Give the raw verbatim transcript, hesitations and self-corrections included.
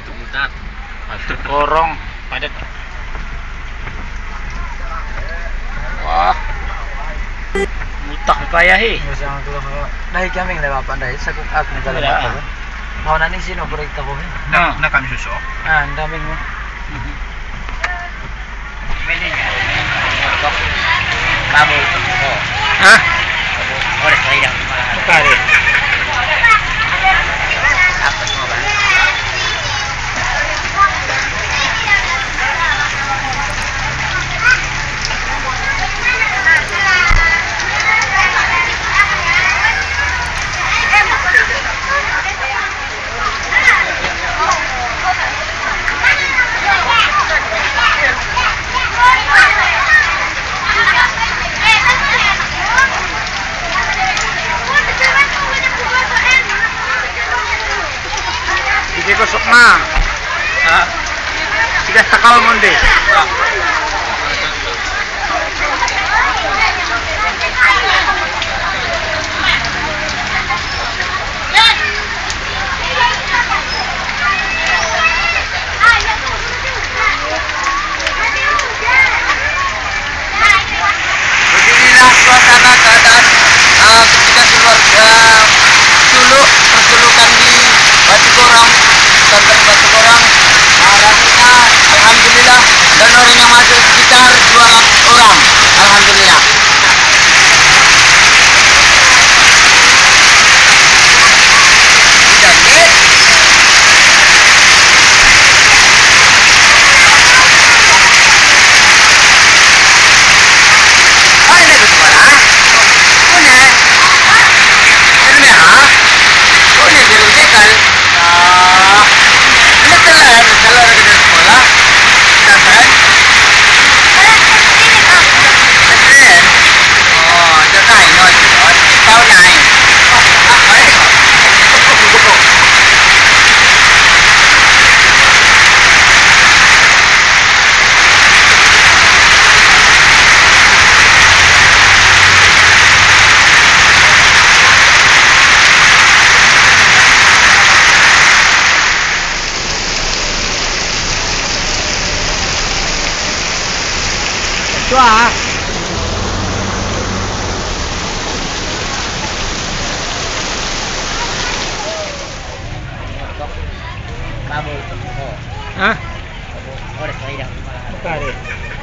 Batu Korong padat. Wah. Mutah payah, eh. Nggak usah keluar. Dah ikan ming lewat pandai, sakuk ak ni kalau Ada, apa ah. tu. Mau nani sih no break tahu ni. Nah, nah kami susu. Ah, dah ming. Hah? Bukan, eh. Di situ Sukma. Hah? Sudah takal monde. Beginilah suasana keadaan, eh, ketika keluarga Culuk perjulukan di Batu Gorong, pesantren Batu Gorong. Nah, rasanya alhamdulillah, dan orang yang masuk sekitar dua orang. Alhamdulillah. Cuak. Hah? Bukan, eh.